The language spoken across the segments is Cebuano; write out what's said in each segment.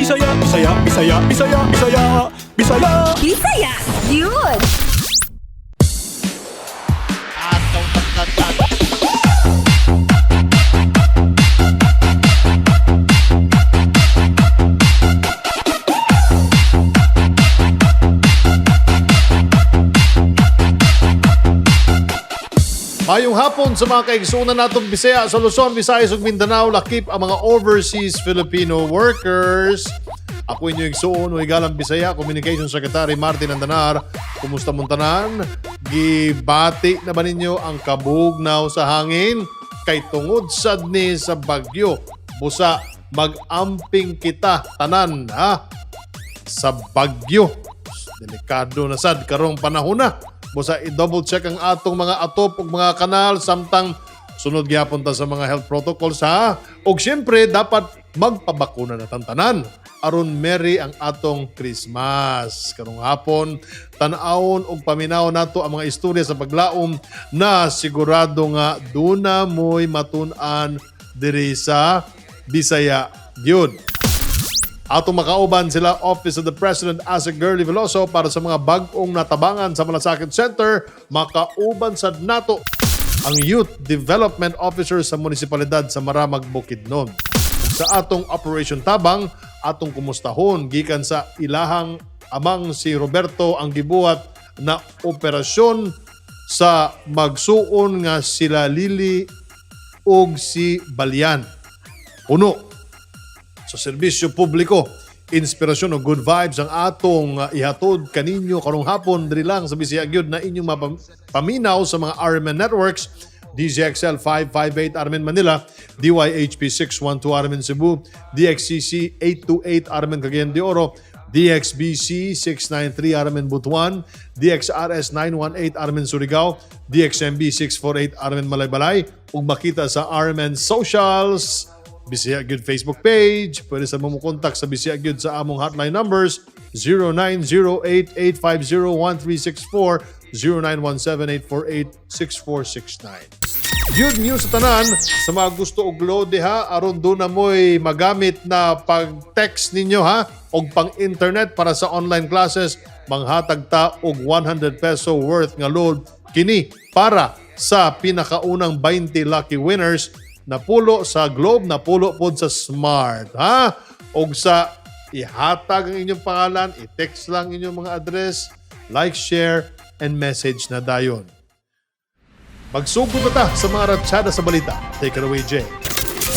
Bisaya, Bisaya, Bisaya, Bisaya, Bisaya, Bisaya. Bisaya gyud. Mayong hapon sa mga kaigsunan natong Bisaya sa Luzon, Visayas ug Mindanao, lakip ang mga overseas Filipino workers. Ako inyo igsuon o igalang Bisaya, Communication Secretary Martin Andanar. Kumusta mong tanan? Gibati na ba ninyo ang kabugnaw sa hangin? Kay tungod sad ni sa bagyo, busa mag-amping kita tanan ha? Sa bagyo. Delikado na sad karong panahon na. Busa i-double check ang atong mga atop ug mga kanal samtang sunod gyapon ta sa mga health protocols ha. Og syempre dapat magpabakuna na tantanan aron merry ang atong Christmas. Karong hapon, tan-awon ug paminaw nato ang mga istorya sa paglaom na sigurado nga duna mo'y matun-an diri sa Bisaya gyud. Atong makauban sila Office of the President Asa Girly Veloso para sa mga bag-ong natabangan sa Malasakit Center. Makauban sad nato ang Youth Development Officer sa Munisipalidad sa Maramag, Bukidnon. Ug sa atong Operation Tabang, atong kumustahon gikan sa ilahang amang si Roberto ang gibuhat na operasyon sa magsuon nga sila Lili ug si Balian. Puno sa serbisyo publiko. Inspirasyon o good vibes ang atong ihatod kaninyo karong hapon diri lang sa Bisaya gyud na inyong mapaminaw sa mga RMN networks DZXL 558 RMN Manila, DYHP 612 RMN Cebu, DXCC 828 RMN Cagayan de Oro, DXBC 693 RMN Butuan, DXRS 918 RMN Surigao, DXMB 648 RMN Malaybalay ug makita sa RMN Socials. Bisaya Good Facebook page. Pwede sa mo kontak sa Bisaya Good sa among hotline numbers 0908-850-1364, 0917-848-6469. Good news sa tanan sa mga gusto og load diha aron doon na mo'y magamit na pag-text ninyo ha og pang-internet para sa online classes, manghatag ta og 100 peso worth nga load kini para sa pinakaunang 20 lucky winners napulo sa Globe, napulo pod sa Smart ha. Og sa ihatag ang inyong pangalan, i-text lang inyong mga address, like, share and message na dayon. Magsugod na ta sa mga ratsyada sa balita. Take it away, Jay.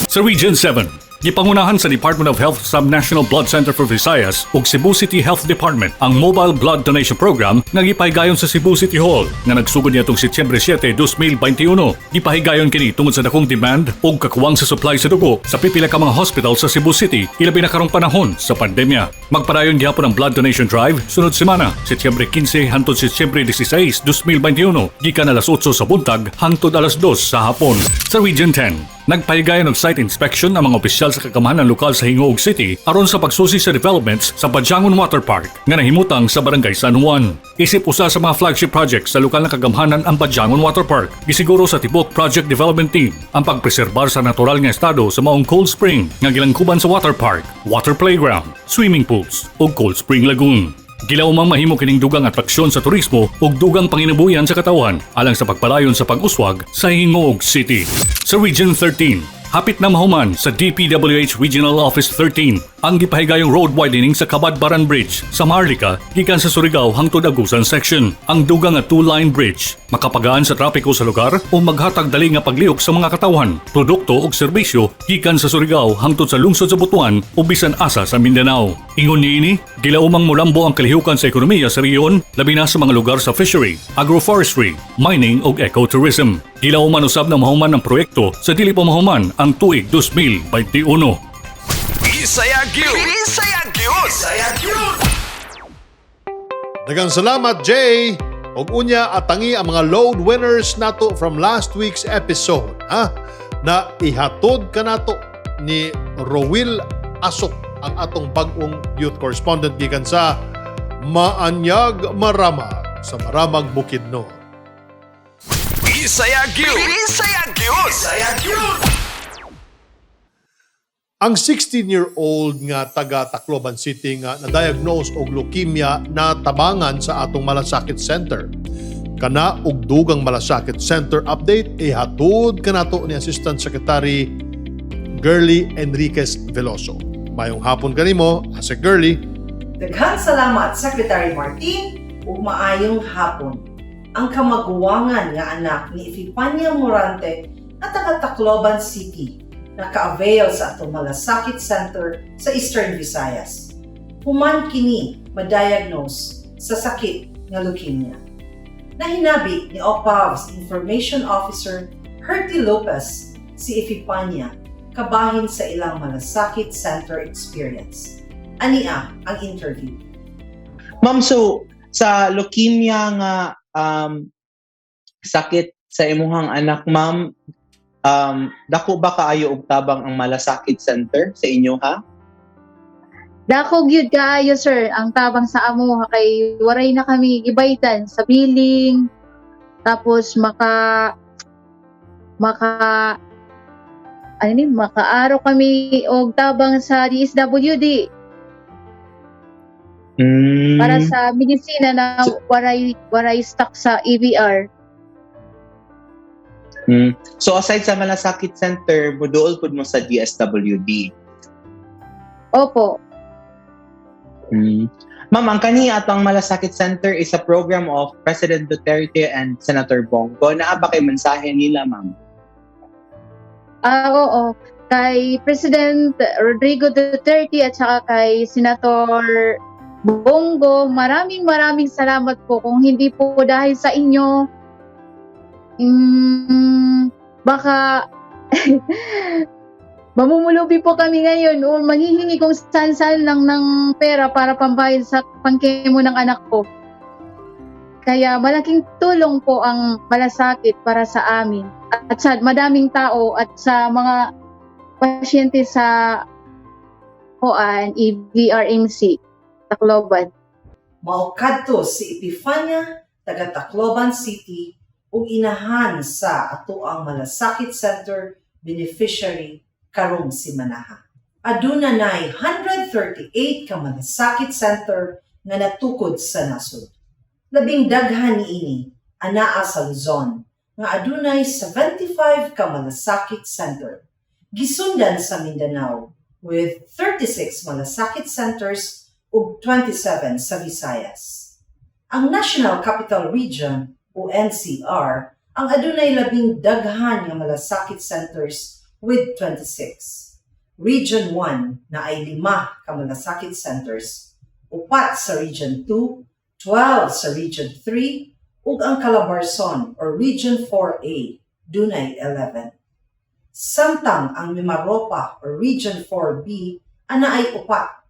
Sa Region 7, gipangunahan sa Department of Health Subnational Blood Center for Visayas ug Cebu City Health Department ang Mobile Blood Donation Program nga gipahigayon sa Cebu City Hall nga nagsugod niadtong Setyembre 7, 2021. Gipahigayon kini tungod sa dakong demand ug kakuwang sa supply sa dugo sa pipila ka mga hospital sa Cebu City ilabi na karong panahon sa pandemya. Magpadayon gihapon ang blood donation drive sunod semana, Setyembre 15 hangtod Setyembre 16, 2021, gikan alas 8 sa buntag hangtod alas 2 sa hapon. Sa Region 10, nagpahigayon og site inspection ang mga opisyal sa kagamhanan lokal sa Gingoog City aron sa pagsusi sa developments sa Badyangon Water Park nga nahimutang sa Barangay San Juan. Isip usa sa mga flagship projects sa lokal na kagamhanan ang Badyangon Water Park. Gisiguro sa tibok project development team ang pagpreserbar sa natural nga estado sa maong cold spring nga gilangkuban sa water park, water playground, swimming pools ug cold spring lagoon. Gilaumang mahimo kining dugang atraksyon sa turismo ug dugang panginabuhian sa katawhan alang sa pagpalayon sa pag-uswag sa Gingoog City. Sa Region 13, hapit na mahuman sa DPWH Regional Office 13 ang gipahigayong road widening sa Cabadbaran Bridge sa Maharlika gikan sa Surigao hangtod Agusan section. Ang dugang nga two-line bridge makapagaan sa trapiko sa lugar o maghatag dali nga paglihok sa mga katawhan, produkto ug serbisyo gikan sa Surigao hangtod sa lungsod sa Butuan o bisan asa sa Mindanao. Ingon niini, gilaumang mulambo ang kalihukan sa ekonomiya sa rehiyon labi na sa mga lugar sa fishery, agroforestry, mining ug ecotourism. Gilauman usab na mahuman ang proyekto sa dili pa mahuman ang tuig 2021. Bisaya gyud. Bisaya gyud. Bisaya gyud. Daghang salamat, Jay! Og unya atangi ang mga load winners nato from last week's episode, ha? Na ihatod kanato ni Rowil Asok ang atong bag-ong youth correspondent gikan sa Maanyag Maramag sa Maramag, Bukidnon. Bisaya gyud. Bisaya gyud. Bisaya gyud. Ang 16-year-old nga taga Tacloban City nga na-diagnose og leukemia na tabangan sa atong Malasakit Center. Kana og dugang Malasakit Center update ihatod kanato ni Assistant Secretary Girlie Enriquez Veloso. Mayong hapon kanimo, Asec Girlie. Daghang salamat, Secretary Martin, ug maayong hapon. Ang kamaguwangan nga anak ni Epifania Morante nga taga Tacloban City naka-avail sa atong Malasakit Center sa Eastern Visayas. Human kini ma-diagnose sa sakit nga leukemia. Nahinabi ni OPAV's Information Officer Herty Lopez si Epifania kabahin sa ilang Malasakit Center experience. Ania ang interview. Ma'am, so sa leukemia nga sakit sa imuhang anak, ma'am, dako ba kaayo og tabang ang Malasakit Center sa inyo ha? Dako gyud kaayo, sir, ang tabang sa amo kay waray na kami gibaydan sa billing, tapos maka maka ano ni, makaaro kami og tabang sa DSWD para sa medisina na waray waray stock sa EVR. So aside sa Malasakit Center, muduol pud mo sa DSWD. Opo. Ma'am, ang kani atong Malasakit Center is a program of President Duterte and Senator Bong Go. Naa ba kay mensahe nila, ma'am? Ah, oo. Kay President Rodrigo Duterte at saka kay Senator Bong Go, maraming maraming salamat po. Kung hindi po dahil sa inyo, baka mamumulubi po kami ngayon o manghihingi kung saan-saan lang ng pera para pambayad sa pang-chemo ng anak ko. Kaya malaking tulong po ang Malasakit para sa amin at sa madaming tao at sa mga pasyente sa Hoan, EVRMC, Tacloban. Mao kadto si Epifania taga Tacloban City ug inahan sa atoang Malasakit Center beneficiary karong simanaha. Aduna nay 138 ka Malasakit Center nga natukod sa nasod. Labing daghan niini anaa sa Luzon nga adunay 75 ka Malasakit Center. Gisundan sa Mindanao with 36 Malasakit Centers ug 27 sa Visayas. Ang National Capital Region o NCR ang adunay labing daghan nga malasakit centers with 26. Region 1 naay lima ka malasakit centers, upat sa Region 2, 12 sa Region 3, ug ang Calabarzon or Region 4A dunay 11. Samtang ang Mimaropa or Region 4B anaay upat,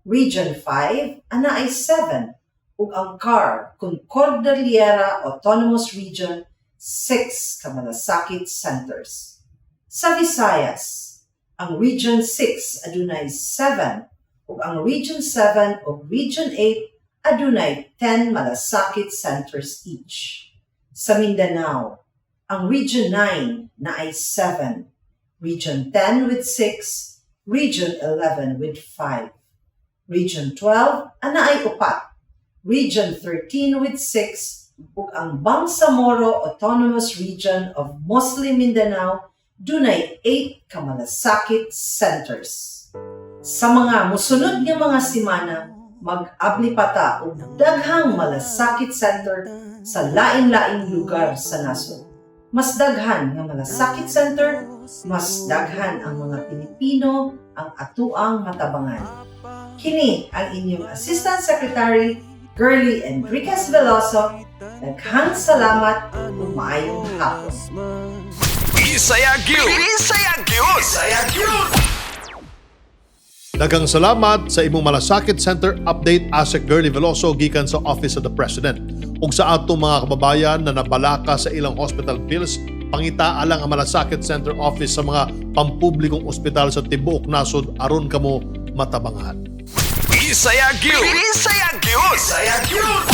Region 5 anaay 7, ug ang CAR, Cordillera Autonomous Region, 6 ka malasakit centers. Sa Visayas, ang Region 6 adunay 7 ug ang Region 7 ug Region 8 adunay 10 malasakit centers each. Sa Mindanao, ang Region 9 naay 7, Region 10 with 6, Region 11 with 5. Region 12 anaay upat, Region 13 with 6, ug ang Bangsamoro Autonomous Region of Muslim Mindanao dunay 8 ka malasakit centers. Sa mga musunod nga mga simana, mag-abli pa ta og daghang malasakit center sa lain-laing lugar sa nasod. Mas daghan nga malasakit center, mas daghan ang mga Pilipino ang atuang matabangan. Kini ang inyong Assistant Secretary, Girlie Enriquez Veloso. Daghang salamat ug maayong hapon. Bisaya gyud. Bisaya gyud. Bisaya gyud. Daghang salamat sa imong Malasakit Center update, Asec Girlie Veloso, gikan sa Office of the President. Ug sa atong mga kababayan na nabalaka sa ilang hospital bills, pangitaa lang ang Malasakit Center office sa mga pampublikong ospital sa tibuok nasod aron kamo matabangan. Bisaya gyud. Bisaya gyud. Bisaya gyud.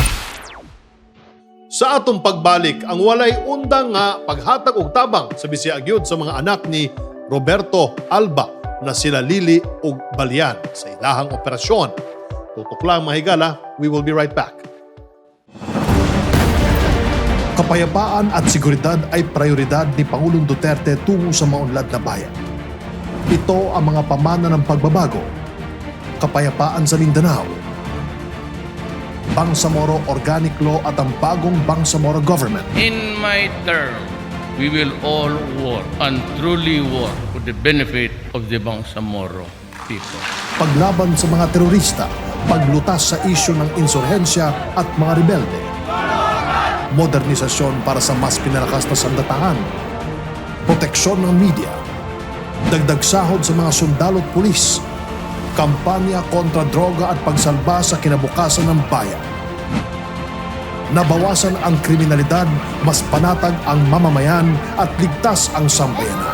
Sa atong pagbalik, ang walay undang nga paghatag og tabang sa Bisaya gyud sa mga anak ni Roberto Alba. na sila Lili ug Balian sa ilahang operasyon. Tutok lang, mga higala, we will be right back. Kapayapaan at seguridad ay prioridad ni Pangulong Duterte tungo sa maunlad na bayan. Ito ang mga pamana ng pagbabago. Kapayapaan sa Mindanao, Bangsamoro Organic Law at ang bagong Bangsamoro Government. In my term, we will all work and truly work for the benefit of the Bangsamoro people. Paglaban sa mga terorista, paglutas sa isyu ng insurhensya at mga rebelde. Modernisasyon para sa mas pinalakas na sandatahan. Proteksyon ng media. Dagdag sahod sa mga sundalo at pulis. Kampanya kontra droga at pagsalba sa kinabukasan ng bayan. Nabawasan ang kriminalidad, mas panatag ang mamamayan at ligtas ang sambayanan.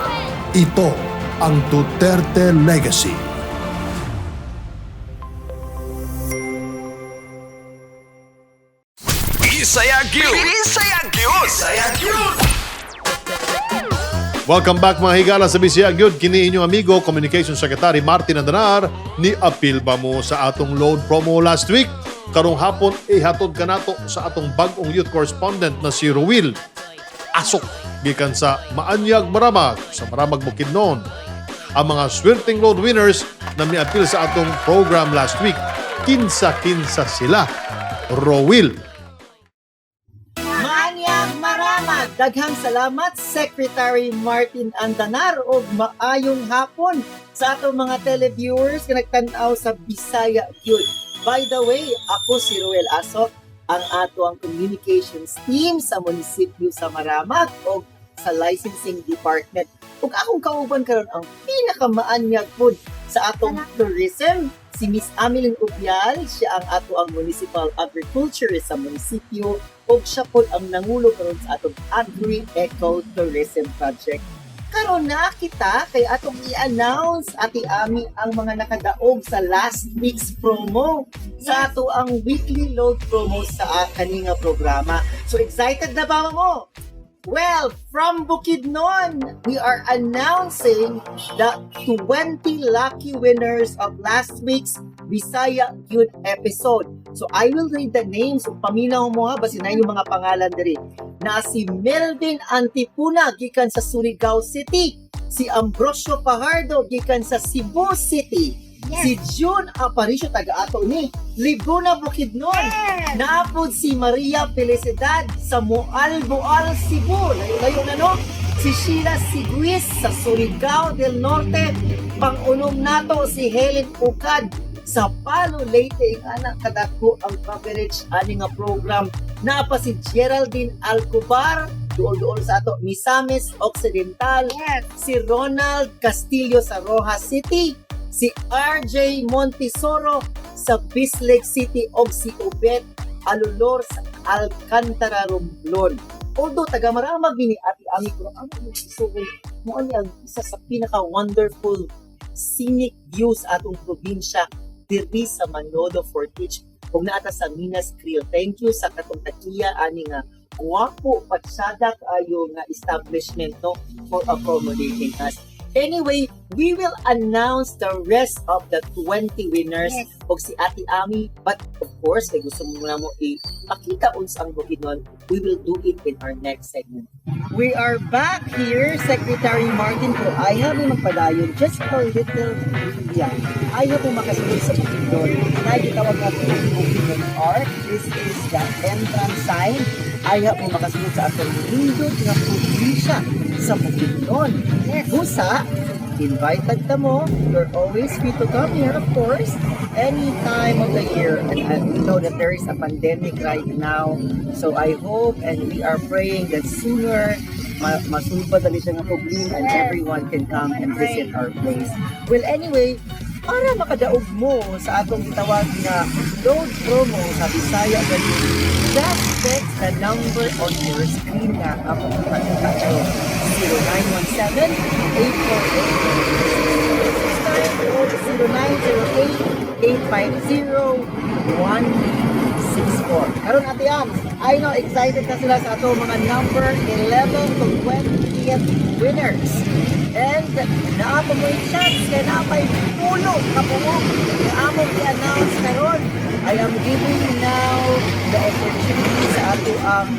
Ito ang Duterte Legacy. Bisaya gyud. Bisaya gyud. Bisaya gyud. Welcome back, mga higala, sa Bisaya Gyud. Kini inyong amigo, Communication Secretary Martin Andanar. Ni apil ba mo sa atong load promo last week? Karong hapon, ihatod kanato sa atong bag-ong youth correspondent na si Ruel Asok gikan sa Maanyag Maramag sa Maramag, Bukidnon. Ang mga swerteng load winners na miapil sa atong program last week. Kinsa-kinsa sila. Rowil. Maanyag Maramag, daghang salamat, Secretary Martin Andanar, ug maayong hapon sa atong mga televiewers nga nagtan-aw sa Bisaya Gyud. By the way, ako si Ruel Asok, ang ato ang communications team sa munisipyo sa Maramag ug sa licensing department. Ug akong kauban karon ang pinakamaanyag pud sa atong tourism, si Miss Amelin Ubial. Siya ang ato ang municipal agriculturist sa munisipyo ug siya pod ang nangulo karon sa atong Agri-Eco Tourism Project. Karon na kita kay atong i-announce, Ate Ami, ang mga nakadaog sa last week's promo sa ato ang weekly load promo sa kani nga programa. So excited na ba mo? Well, from Bukidnon, we are announcing the 20 lucky winners of last week's Bisaya Gyud episode. So I will read the names. Ug paminaw mo ha, basin na yung mga pangalan diri. Na si Melvin Antipuna gikan sa Surigao City, si Ambrosio Fajardo gikan sa Cebu City, si June Aparicio, taga-ato ni Libuna, Bukidnon. Naa pod si Maria Felicidad sa Moalboal, Cebu. Layo-layo na, no? Si Sheila Siguis sa Surigao del Norte. Pang-unom nato si Helen Ukad sa Palo, Leyte. Ang anak kadako ang coverage ani nga program. Naa pa si Geraldine Alcobar, duol-duol sa ato, Misamis Occidental. Si Ronald Castillo sa Roxas City, si RJ Montesoro sa Bislig City og si Obet Alulor sa Alcantara, Romblon. Although taga Maramag ni Ate Ami, pero ang isugon mo ani ang isa sa pinaka wonderful scenic views atong probinsya diri sa Manolo Fortich ug naa ta sa Minas Grill. Thank you sa katong takiya ani nga guwapo patsada kaayo nga establishment, no, for accommodating us. Anyway, we will announce the rest of the 20 winners og si Ate Ami. But of course, kay gusto mo na mo ipakita unsa ang Bukidnon, we will do it in our next segment. We are back here, Secretary Martin, pero ayaw mo magpadayon just for a little trivia. Ayaw mo makasunod sa Bukidnon. Na gitawag natin ang Bukidnon Arch. This is the entrance sign. Ayaw mo makasunod sa atong nindot nga probinsya sa Bukidnon. Busa, invited ta mo. You're always free to come here, of course, any time of the year. And we know that there is a pandemic right now. So I hope and we are praying that sooner masulbad dali siya nga problema and everyone can come and visit our place. Well, anyway, para makadaog mo sa atong gitawag na load promo sa Bisaya Gyud, just text the number on your screen na akong ipakita kayo. 0917-848-669 o 0908-850-1369. 64. Karon, Ate Ams, I know excited na sila sa ato mga number 11 to 20th winners. And naa pa mo'y chance kay naa pa'y 10 ka buok nga among i-announce karon. I am giving now the opportunity sa ato ang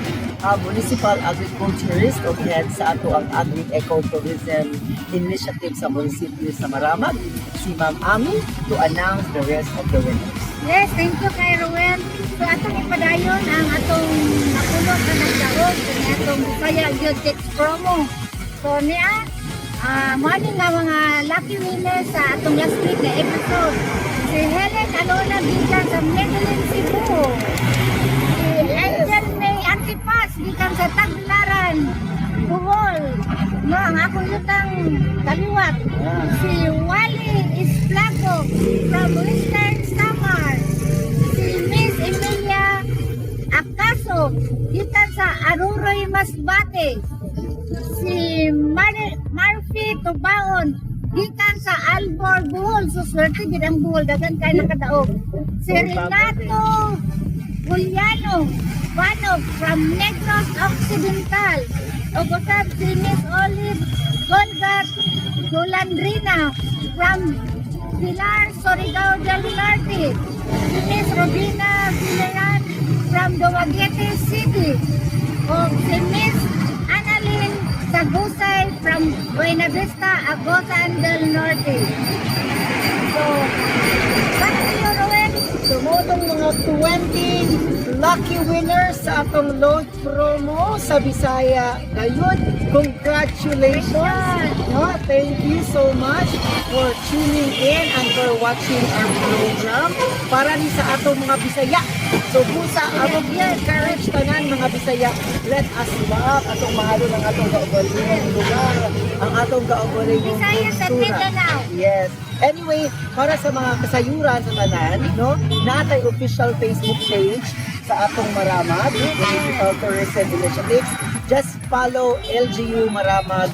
municipal agriculturist o head sa ato ang agri-ecotourism initiative sa munisipyo sa Maramag, si Ma'am Ami, to announce the rest of the winners. Yes, thank you kay Ruel. So atong ipadayon ang atong napulo ka nagdaog kani atong Bisaya Gyud Text promo. So niya, mao ni nga mga lucky winners sa atong last week na episode. Si Helen Alona gikan sa Medellin, Cebu. Si Angel May Antipas gikan sa Tagbilaran, Bohol. No, ang akong yutang kaliwat. Si Wally Isplago from Western Samar. Si Miss Emilia Acaso gikan sa Aruroy, Masbate. Si Marfy Tubaon gikan sa Albor, Bohol. So swerte gid ang Bohol, daghan kay nakadaog. Si Renato Juliano Banog from Negros Occidental. Ug usab si Miss Olive Golgat Golandrina from Pilar, Surigao del Norte. Si Miss Robina Villaran from Dumaguete City. O si Miss Annalyn Sagusay from Buena Vista, Agosan del Norte. So, back to you, Ruel. So mao tong mga 20 lucky winners sa atong load promo sa Bisaya Gayud. Congratulations! No, thank you so much for tuning in and for watching our program para ni sa atong mga Bisaya. So busa among encourage tanan mga Bisaya, let us love atong mahalon ang atong kaugalingong lugar, ang atong kaugalingong Bisaya sa kultura. Mindanao. Yes. Anyway, para sa mga kasayuran sa tanan, no, natay official Facebook page sa atong Maramag, Municipal Tourism Initiatives. Just follow LGU Maramag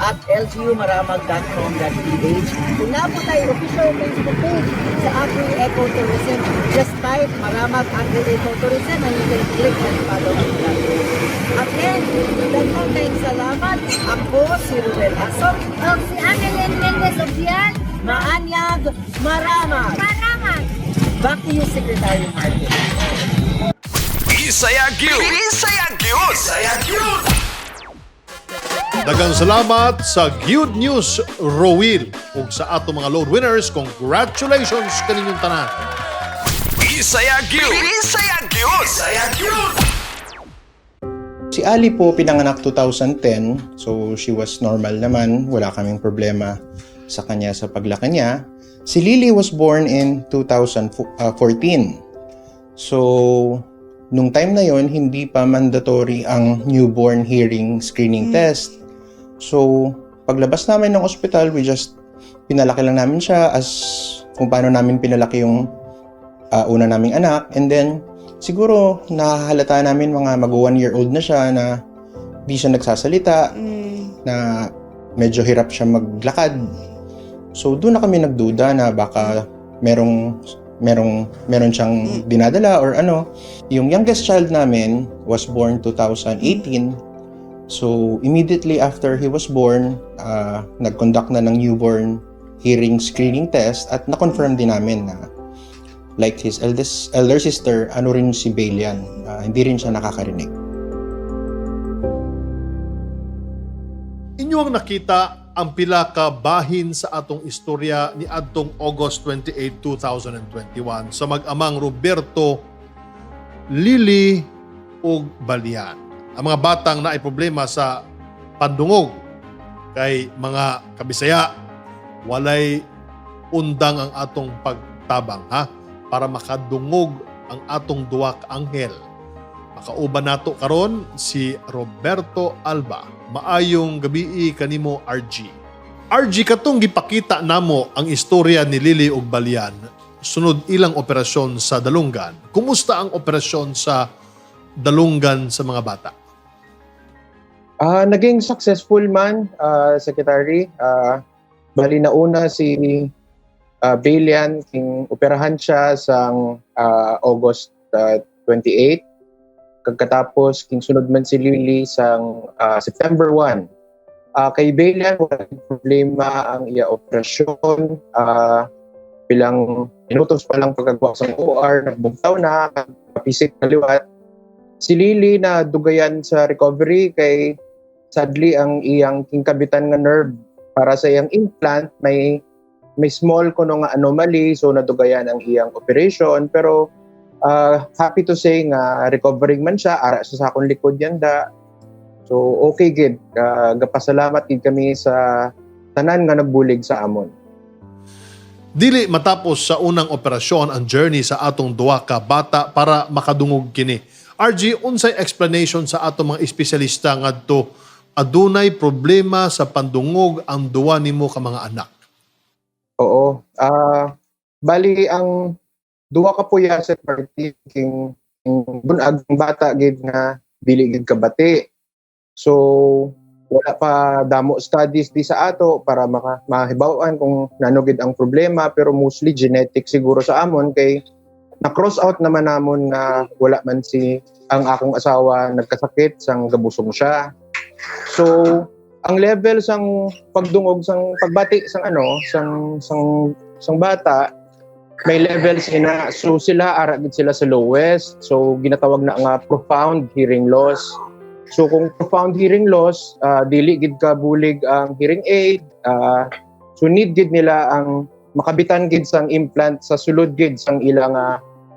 at lgumaramag.com.ph. Kung naa po tayo official Facebook page sa Agri Ecotourism, just type Maramag Agri Ecotourism and you can click and follow ang that page. Again, daghang kayong salamat. Ako si Ruel Asok. O si Annalyn Mendez Obian. Maanyag Maramag. Maramag. Back to you, Secretary Martin. Bisaya Gyud. Bisaya Gyud. Bisaya Gyud. Daghang salamat sa Good News, Rowil, ug sa ato mga load winners, congratulations kaninyong tanan. Bisaya Gyud. Bisaya Gyud. Bisaya Gyud. Si Ali po pinanganak 2010, so she was normal naman, wala kaming problema sa kanya sa paglaki niya. Si Lily was born in 2014. So, nung time na yon hindi pa mandatory ang newborn hearing screening test. So, paglabas namin ng ospital, we just pinalaki lang namin siya as kung paano namin pinalaki yung una naming anak. And then, siguro nahahalata namin mga mag 1 year old na siya na di siya nagsasalita, na medyo hirap siya maglakad. So doon na kami nagduda na baka merong merong meron siyang dinadala or ano. Yung youngest child namin was born 2018. So immediately after he was born, nag-conduct na ng newborn hearing screening test at na-confirm din namin na like his elder sister, ano rin si Balian, hindi rin siya nakakarinig. Inyo ang nakita ang pila ka bahin sa atong istorya ni adtong August 28, 2021 sa mag-amang Roberto, Lily ug Balian. Ang mga batang naay problema sa pandungog kay mga kabisaya, walay undang ang atong pagtabang ha para makadungog ang atong duwa ka anghel. Makauban nato karon si Roberto Alba. Maayong gabii kanimo, RG. RG, katong gipakita namo ang istorya ni Lily ug Balian sunod ilang operasyon sa dalunggan. Kumusta ang operasyon sa dalunggan sa mga bata? Naging successful man, Secretary. Bali nauna si Balian, king operahan siya sa August 28. Kag katapos ginsunod man si Lily sang September 1. Kay Belian, wala problema ang iya operasyon. Bilang minutos pa lang pagkagwa sa OR, nagbugtaw na, kapisik na liwat. Si Lily na dugayan sa recovery kay sadly ang iyang kingkabitan nga nerve para sa iyang implant may small kuno nga anomaly, so nadugayan ang iyang operation, pero happy to say nga recovering man siya, ara sa akong likod yan da. So okay gid, gapasalamat gid kami sa tanan nga nagbulig sa amon. Dili matapos sa unang operasyon ang journey sa atong duha ka bata para makadungog kini. RG, unsay explanation sa atong mga espesyalista ngadto adunay problema sa pandungog ang duwa nimo ka mga anak? Oo. Bali ang duha ka puya sa party king bunag ang bata gid nga dili gid kabati. So wala pa damo studies di sa ato para mahibaw-an kung nano gid ang problema, pero mostly genetic siguro sa amon kay na-cross out naman namon nga wala man si ang akong asawa nagkasakit sang gabusong siya. So ang level sang pagdungog sang pagbati sang ano sang sang sang bata may levels ina. So sila ara gid sila sa lowest. So ginatawag na nga profound hearing loss. So kung profound hearing loss, dili gid ka bulig ang hearing aid. So need gid nila ang makabitan gid sang implant sa sulod gid sang ilang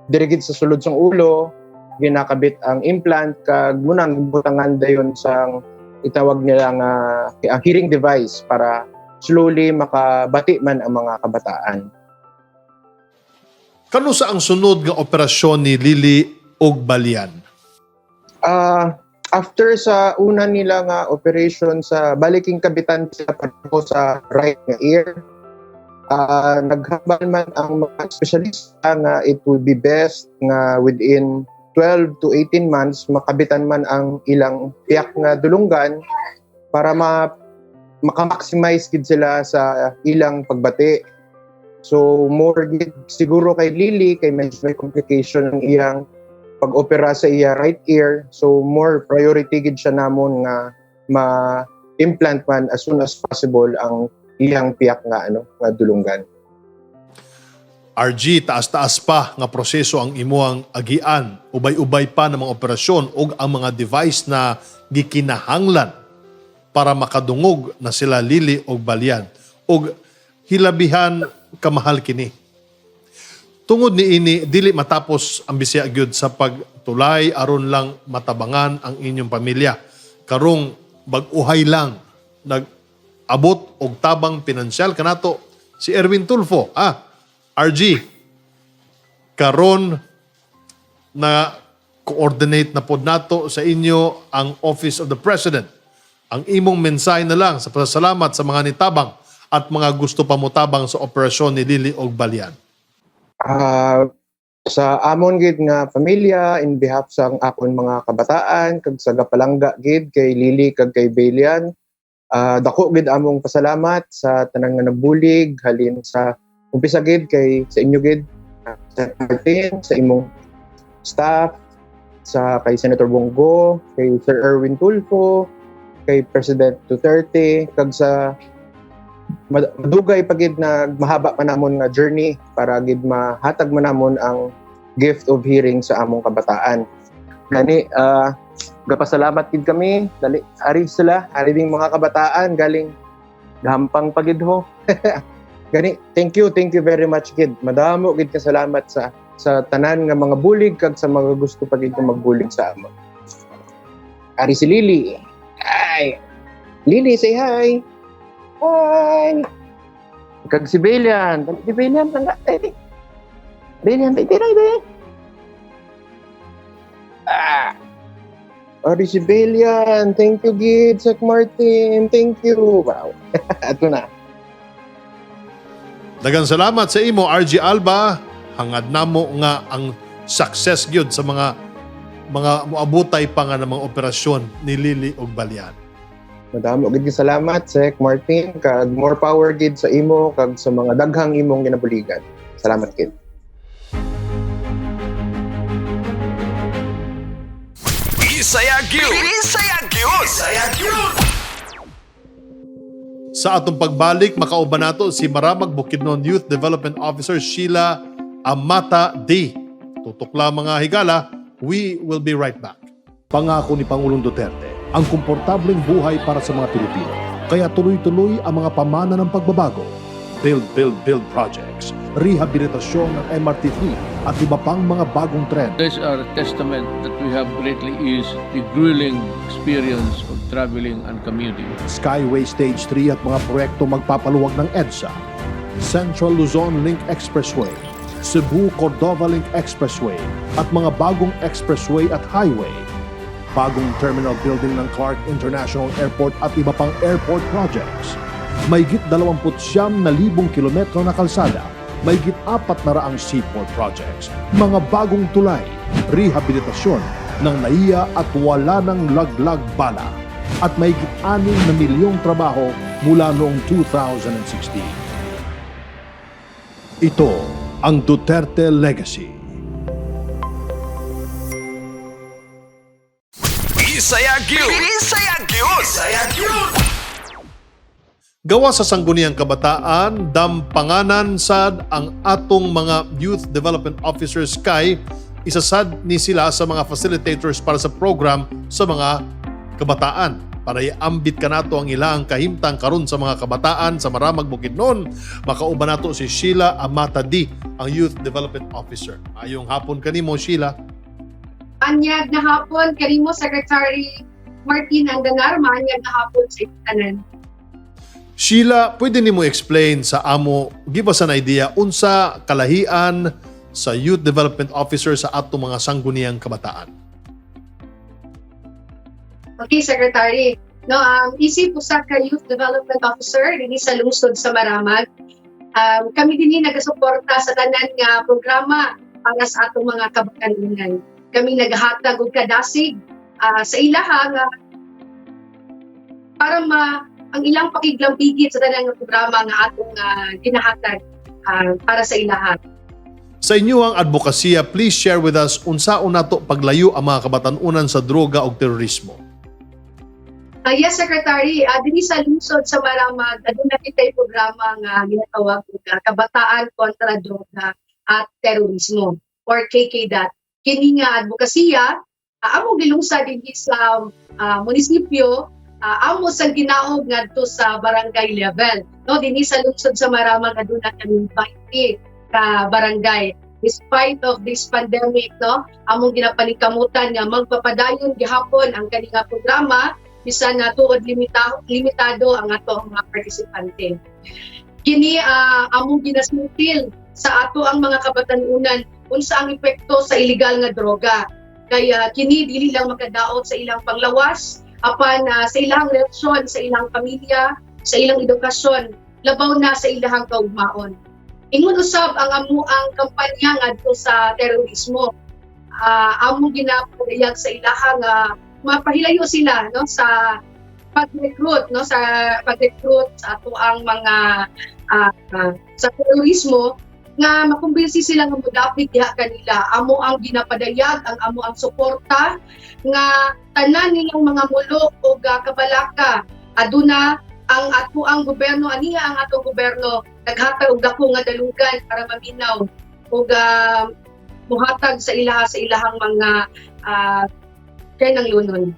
diri gid sa sulod sang ulo ginakabit ang implant kag munang butangan dayon sang itawag nila nga ang hearing device para slowly makabati man ang mga kabataan. Kano sa ang sunod nga operasyon ni Lily og Balian? After sa una nila nga operation sa baliking kabitan sila pareho sa right nga ear, naghambal man ang mga espesyalista nga it would be best nga within 12 to 18 months makabitan man ang ilang piyak nga dulunggan para maka-maximize gid sila sa ilang pagbati. So more gid siguro kay Lily kay medyo may complication ang iyang pag-opera sa iya right ear, so more priority gid siya namon nga ma-implant man as soon as possible ang iyang piyak nga ano nga dulunggan. RG, taas-taas pa nga proseso ang imuang agian, ubay-ubay pa ng mga operasyon ug ang mga device na gikinahanglan para makadungog na sila Lily og Balian ug hilabihan kamahal kini. Tungod ni ini, dili matapos ang Bisaya gyud sa pagtulay aron lang matabangan ang inyong pamilya. Karong bag-uhay lang nag-abot og tabang pinansyal kanato si Erwin Tulfo. RG, karon na coordinate na pod nato sa inyo ang Office of the President. Ang imong mensahe na lang sa pasasalamat sa mga nitabang at mga gusto pa motabang sa operasyon ni Lily og Balian. Sa amon gid nga pamilya, in behalf sa akon mga kabataan kag sa gapalangga gid kay Lily kag kay Belian, dako gid among pasalamat sa tanan nga nagbulig halin sa umpisa gid kay sa inyo gid, sa Martin, sa imong staff, sa kay Senator Bong Go, kay Sir Erwin Tulfo, kay President Duterte, kag sa madugay pa gid na mahaba pa namon nga journey para gid mahatag man namon ang gift of hearing sa among kabataan. Gani gapasalamat gid kami, dali ari sila, ari ding mga kabataan galing gampang pa gid ho. Gani, thank you very much gid. Madamo gid ka salamat sa tanan nga mga bulig kag sa mga gusto pa gid nga magbulig sa amon. Ari si Lily. Ay. Lily, say hi. Hi. Kag si Belian, si Belian tangga. Eh. Belian, tay tay tay. Ah. Ari si Belian, thank you gid, Sec Martin. Thank you. Wow. Ato na. Daghang salamat sa imo RG Alba. Hangad namo nga ang success gyud sa mga moabutay pa nga ng mga operasyon ni Lily og Balian. Madamo gid salamat Sec Martin, kag more power gid sa imo kag sa mga daghang imong ginabuligan. Salamat gid. Bisaya gyud. Bisaya gyud. Bisaya gyud. Sa atong pagbalik, makauban nato si Maramag Bukidnon Youth Development Officer Sheila Amata D. Tutok lang, mga higala, we will be right back. Pangako ni Pangulong Duterte ang komportableng buhay para sa mga Pilipino. Kaya tuloy-tuloy ang mga pamana ng pagbabago. Build, build, build projects, rehabilitasyon ng MRT3 at iba pang mga bagong trend. These are testament that we have greatly eased the grueling experience of traveling and commuting. Skyway Stage 3 at mga proyekto magpapaluwag ng EDSA, Central Luzon Link Expressway, Cebu-Cordova Link Expressway at mga bagong expressway at highway, bagong terminal building ng Clark International Airport at iba pang airport projects, mahigit 29,000 kilometro na kalsada, mahigit 400 seaport projects, mga bagong tulay, rehabilitasyon ng NAIA at wala ng laglag bala, at mahigit 6 na milyong trabaho mula noong 2016. Ito ang Duterte Legacy. Bisaya gyud. Bisaya gyud. Bisaya gyud. Gawa sa Sangguniang Kabataan, dampanganan sad ang atong mga Youth Development Officers kay isasad ni sila sa mga facilitators para sa program sa mga kabataan. Para iambit kanato ang ilang kahimtang karon sa mga kabataan sa Maramag Bukidnon, makauban nato si Sheila Amata D, ang Youth Development Officer. Maayong hapon kanimo, Sheila. Maanyag na hapon kanimo, Secretary Martin Andanar, maanyag na hapon sa tanan. Sheila, pwede nimo explain sa amo, give us an idea unsa kalahian sa Youth Development Officer sa atong mga Sangguniang Kabataan? Okay, Secretary. No, isip usa ka Youth Development Officer dinhi sa lungsod sa Maramag. Kami dinhi nagasuporta sa tanan nga programa para sa atong mga kabatanunan. Kami naghatag og kadasig sa ilaha nga para ma ang ilang pakiglambigit sa tanan nga programa nga atong ginahatag para sa ilaha. Sa inyong advokasya, please share with us unsaon nato paglayo ang mga kabatanunan sa droga ug terorismo. Yes, Secretary. Dinhi sa lungsod sa Maramag, aduna kitay programa nga ginatawag og Kabataan kontra Droga at Terorismo or KKDAT. Kini nga advokasya, among gilungsa dinhi sa munisipyo, amo sang ginaog ngadto sa barangay level. No, dinhi sa lungsod sa Maramag aduna kami 20 ka barangay. Despite of this pandemic, no, among ginapaningkamutan nga magpapadayon gihapon ang kani nga programa bisan na tuod limitado ang ato ang mga partisipante. Kini among ginasmutil sa ato ang mga kabatanunan unsa ang epekto sa illegal nga droga. Kaya kini dili lang makadaot sa ilang panglawas apan sa ilang reaksyon sa ilang pamilya, sa ilang edukasyon, labaw na sa ilang kaugmaon. Ingon usab ang amo ang kampanya ngadto sa terorismo. Among ginapadayag sa ilaha nga mapahilayo sila, no, sa pag-recruit, no, sa pag-recruit sa ato ang mga sa terorismo, nga makumbinsi sila nga modapit diha kanila. Amo ang ginapadayag ang amo ang suporta nga tanan nilang mga mulo o kabalaka, aduna ang ato ang gobyerno aniya, ang atong gobyerno naghatag og dako nga dalugan para maminaw ug muhatag sa ilaha sa ilahang mga lunon.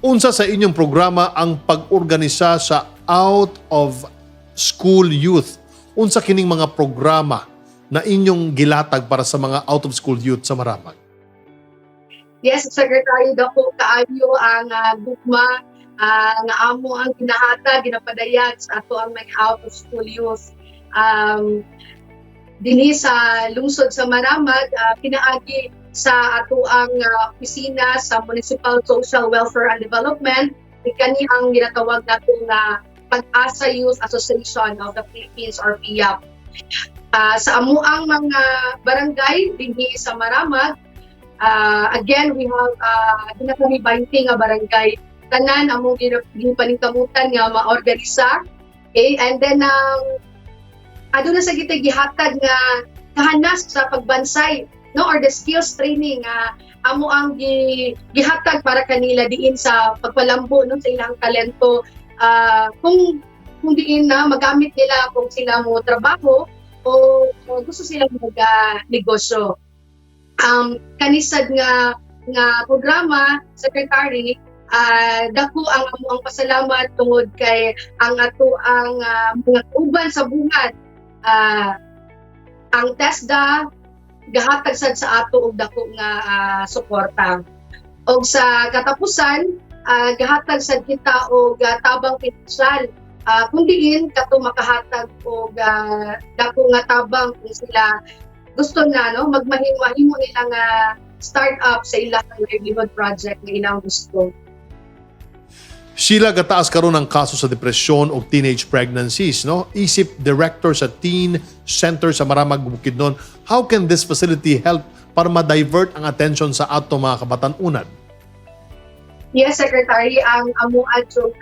Unsa sa inyong programa ang pag-organisa sa out of school youth? Unsa kining mga programa na inyong gilatag para sa mga out of school youth sa Maramag? Yes, Secretary, dako kaayo ang gugma nga amo ang ginahatag, ginapadayag sa ato ang mga out of school youth. Dinhi sa lungsod sa Maramag, pinaagi sa ato ang opisina sa Municipal Social Welfare and Development, kani ang ginatawag nato nga Pag-asa Youth Association of the Philippines or PYAP. Sa amuang mga barangay dinhi sa Maramag, again, we have aduna kami 20 nga barangay, tanan among ginapaningkamutan nga maorganisa. Okay, and then aduna sa kita gihatag nga kahanas sa pagbansay, no, or the skills training nga amo ang gihatag para kanila diin sa pagpalambo, no, sa ilang talento, kung diin na magamit nila kung sila mo trabaho o gusto sila mag negosyo. Kanisad nga nga programa, Secretary, dako ang amo ang pasalamat tungod kay ang ato ang mga uban sa buhat, ang TESDA gahatag sad sa ato og dako nga suporta. Og sa katapusan, gahatag sad kita og tabang pinansyal, kung diin kato makahatag og dako nga tabang kung sila gusto na, no, magmahimo nila nga start up sa ilang livelihood project nga ilang gusto. Sheila, gataas karon ang kaso sa depresyon o teenage pregnancies, no? Isip director sa Teen Center sa Maramag, Bukidnon, how can this facility help para ma-divert ang attention sa ato mga kabatan-unan? Yes, Secretary, ang amo adtong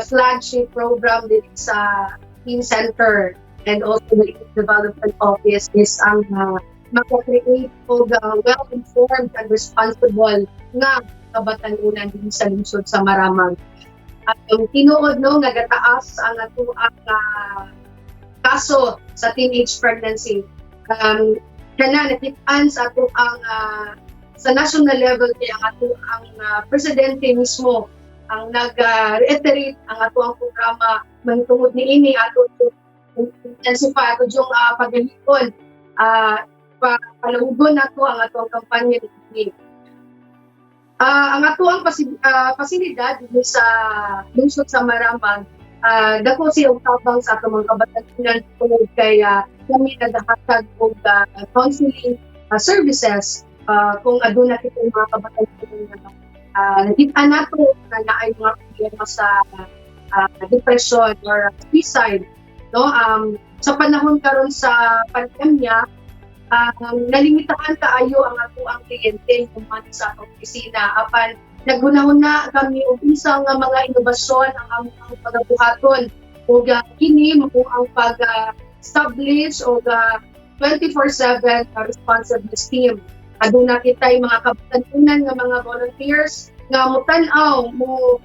flagship program dito sa Teen Center and also the Youth Development Office is ang maka-create og well-informed and responsible nga kabatan-unan din sa lungsod sa Maramag. Ang tinuod, no, nga gataas ang atoang kaso sa teenage pregnancy. Kana nakit-an sa ato ang sa national level kay ang ato ang presidente mismo ang nag-reiterate ang ato ang programa mahitungod niini. Ato to intensify ato yung paghalipon, pa palaugon nato ang ato ang kampanya niini. Ang ato ang pasilidad dinhi sa lungsod sa Maramag, dako siya og tabang sa atong mga kabatan tungod kay kami nagahatag og counseling services kung aduna kita mga kabatan nga nakita nato na naay mga problema sa depression or suicide, no. Sa panahon karon sa pandemya, nalimitahan kaayo ang ato ang kliyente kung sa atong opisina, apan naghunahuna kami og unsa nga mga inobasyon ang among pagabuhaton, ug kini mao ang pag establish og 24/7 responsiveness team. Aduna kitay mga kabatan-unan nga mga volunteers nga mutan-aw mo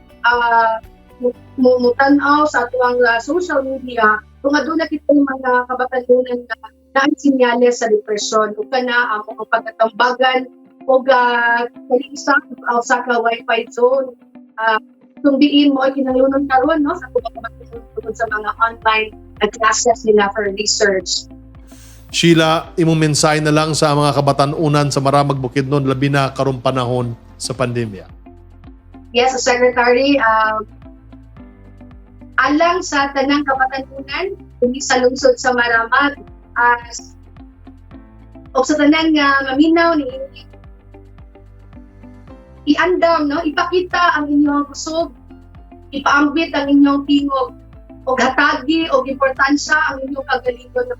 mutan-aw sa atuang social media kung aduna kitay mga kabatan-unan nga naay senyales sa depression, ug kana amo ang pagatambagan og kalisa o sa ka wifi zone, kung diin mo ay kinahanglan karon, no, sa atong kabatan tungod sa mga online classes nila for research. Sheila, imong mensahe na lang sa mga kabatan-unan sa Maramag, Bukidnon, labi na karong panahon sa pandemya. Yes, Secretary, alang sa tanang kabatan-unan dinhi sa lungsod sa Maramag as o sa tanan nga maminaw ni, iandam, no, ipakita ang inyong kusog, ipaambit ang inyong tingog og hatagi og importansya ang inyong kagalingon na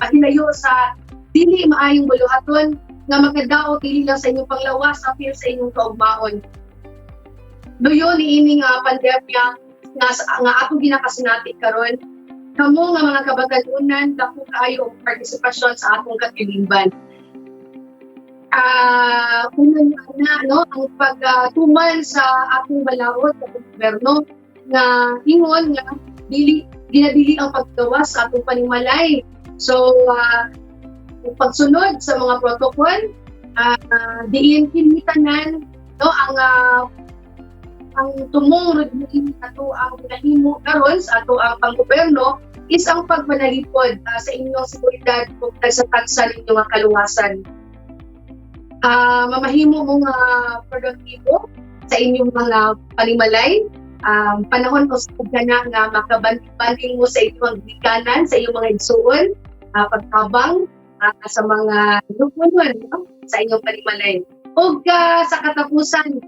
mahilayo sa dili maayong buluhaton nga makadaot dili lang sa inyong panglawas apil sa inyong kaugmaon. Duyo niini nga pandemya nga atong ginakasinati karon, kamo nga mga kabatan-unan, dako kaayo og partisipasyon sa atong katilingban. Una na, no, ang pagtuman sa atong balaod sa gobyerno nga ingon nga dili ginadili ang paggawas sa atong panimalay. So pagsunod sa mga protocol, diin kini tanan, no, ang tumong niini ato ang ginahimo karon sa ato ang panggobyerno is ang pagpanalipod sa inyong seguridad ug tagsa-tagsa ninyo nga kaluwasan. Mamahimo mo nga produktibo sa inyong mga panimalay. Panahon ko sa na nga makabanding mo sa inyong gikanan, sa inyong mga igsuon, pagtabang sa mga lupon, no, sa inyong panimalay. Ug sa katapusan,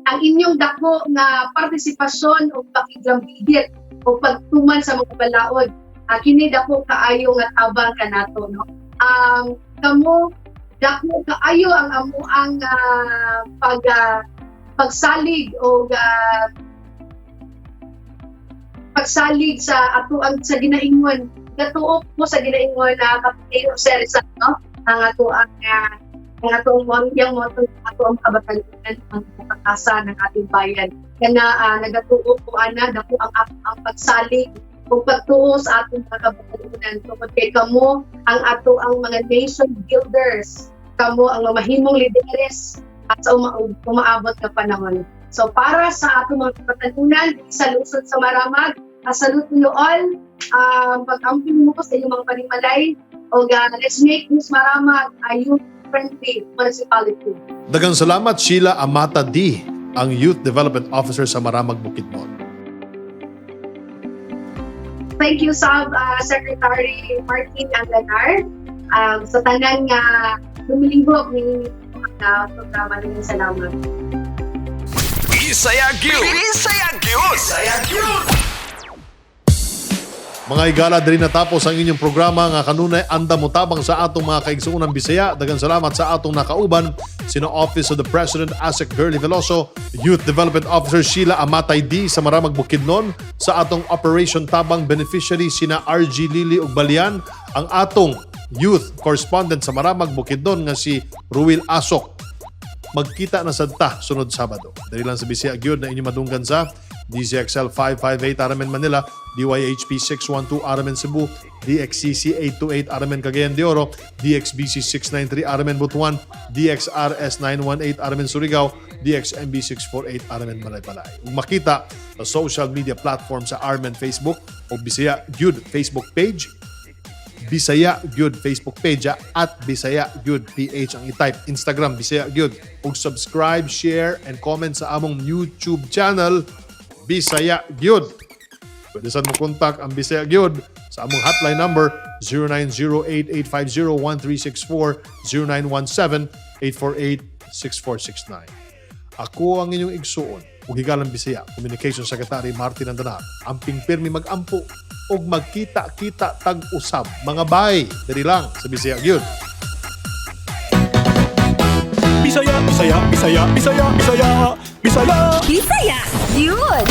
ang inyong dako nga partisipasyon o pakiglambigit o pagtuman sa mga balaod, kini dako kaayo nga tabang kanato, no. Kamo dako kaayo ang amuang pagsalig o pagsalig sa atuang sa ginaingon, gatuo mo sa ginaingon na Kapiteng Jose Rizal, no? Ang ato ang ato ang yang motto, ato ang kabatanunan ang kinabukasan ng ating bayan. Kana nagatuo ko ana, dako ang pagsalig ug pagtuo sa atong mga kabatanunan tungod kay kamo ang ato ang mga nation builders, kamo ang mamahimong lideres at sa umaabot nga panahon. So para sa atong mga kabatanunan sa lungsod sa Maramag, salute to you all. Pag-amping mo sa inyong mga panimalay o let's make this Maramag a youth-friendly municipality. Daghang salamat, Sheila Amata D, ang Youth Development Officer sa Maramag, Bukidnon. Thank you, Sab Secretary Martin Andanar, sa tanan nga lumilingkod ni mga programa ninyo. Salamat. Bisaya gyud. Bisaya gyud. Bisaya gyud. Mga higala, diri natapos ang inyong programa nga kanunay andam motabang sa atong mga kaigsuonan Bisaya. Daghang salamat sa atong nakauban sina Office of the President Asec Girlie Veloso, Youth Development Officer Sheila Amatay D sa Maramag, Bukidnon, sa atong Operation Tabang beneficiary sina RG Lily ug Balian, ang atong Youth Correspondent sa Maramag, Bukidnon nga si Ruel Asok. Magkita na sad ta sunod Sabado. Diri lang sa Bisaya gyud na inyong madunggan sa DZXL 558 RMN Manila, DYHP 612 RMN Cebu, DXCC 828 RMN Cagayan de Oro, DXBC 693 RMN Butuan, DXRS 918 RMN Surigao, DXMB 648 RMN Malaybalay. Ug makita sa social media platform sa RMN Facebook o Bisaya Gyud Facebook page, Bisaya Gyud Facebook page, at Bisaya Gyud PH ang i-type. Instagram, Bisaya Gyud. Ug subscribe, share, and comment sa among YouTube channel, Bisaya Gyud. Pwede sad mo contact ang Bisaya Gyud sa among hotline number 0908-850-1364, 0917-848-6469. Ako ang inyong igsuon ug higalang Bisaya, Communication Secretary Martin Andanar. Amping pirmi mag-ampo ug magkita-kita tag-usab. Mga bay, diri lang sa Bisaya Gyud. Bisaya, Bisaya, Bisaya, Bisaya, Bisaya, Bisaya. Bisaya, yun!